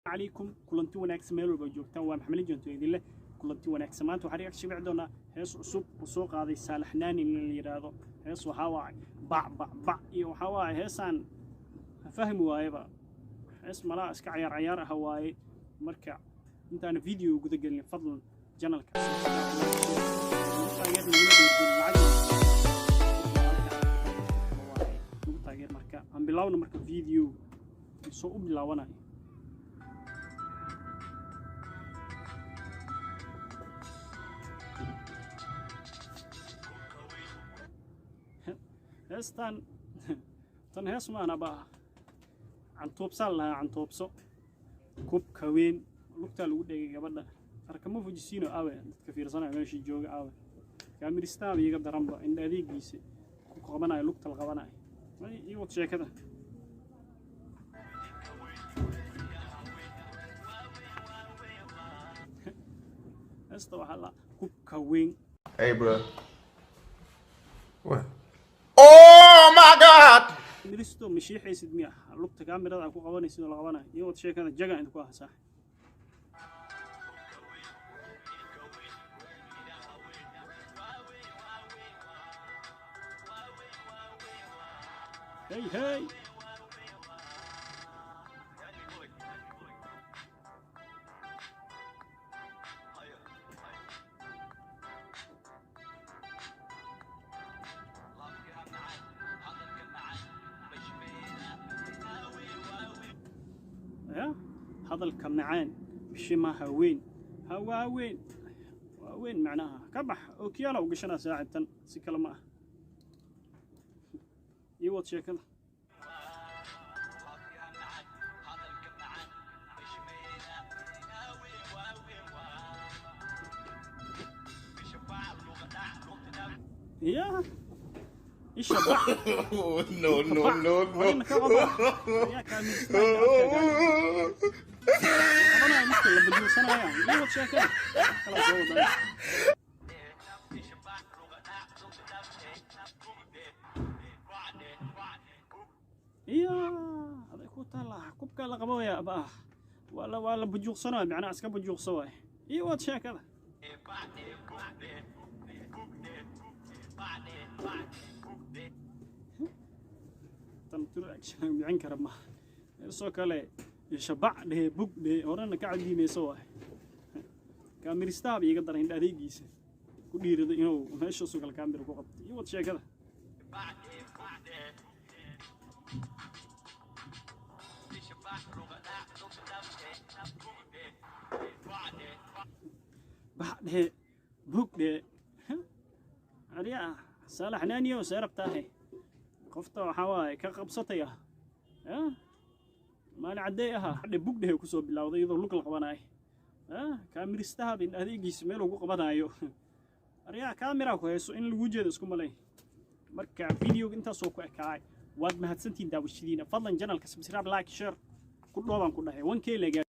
Calaykum, kulanti wanaagsan meel walba joogtaan. Waa Maxamed Jonto idinleh kulanti wanaagsan. Maanta waxaan reaction dhici doonaa hees cusub oo soo qaaday Saalax Naani in la yidhaahdo. Hees waxaa waaye bac bac bac iyo waxaa waaye heesaan fahmi waayeba, hees malaa iska cayaar cayaar ah waaye. Marka intaan video guda gelin, fadlan channelka nagu taageer. Marka aan bilaawno, marka video soo u bilaawanayo. Heestan tan hees maana ba cantuubsaan lahaa, cantuubso kubka weyn lugtaa lagu dhegay gabadha arkama fujisiino. Awe dadka fiirsanaya meesha jooga? Awe kaamiristaaba iiga daranba, indha adeegiisa ku qabanayo, lugta la qabanayo. Ii wad sheekada. Heesta waxaa la kubka weyn. Hey, bro. What? Oh my God! Miristo mashiixaysid miya lugta kaamirada ku qabanaysid oo la qabanayo? Ii wad sheekada jaga inta ku ah saax. Hey hey, ya hadalka macaan bishimaha weyn ha waaweyn waaweyn, macnaha ka bax ookiyaala u gashanaa saaxiibtan, si kale ma ah. Ii wad sheekada. Ya isha bac. No, no, no, horena ka qaba ayaa kaamistaanka qabanaya midka la bajuursanaya. Ii wad sheekada kala soo wadan. Iya aday ku taala kubka la qabaya ba, waa la bajuuqsanaya, macnaha iska bajuuqsa waay. Ii wad sheekada. Tan tur action bixin kara ma sidoo kale shabac dhehe bug dhehe horena ka cadiimeysa waay. Kaamiristaaba iiga daran, indha adeegiisa ku dhiirado inuu meeshaasoo kale kaamira ku qabto. Ii wad sheekada. Bax dhehe bug dhehe aryaa Saalax Naaniyo see rabtaahe? Qofta waxaa waaye ka qabsataya maalin caddee ahaa dhe bug dhehe kusoo bilowday iyadoo lug la qabanayo. Kaamiristaha in adeegiisa meel ugu qabanayo. Aryaa kaamira ku hayso in lagu jeedo isku malay. Marka videoga intaasoo ku ekaay, waad mahadsantihiin daawashadiina. Fadlan channelka subscribe, like, share ku dhoobaan ku dhahay 1K lagaa.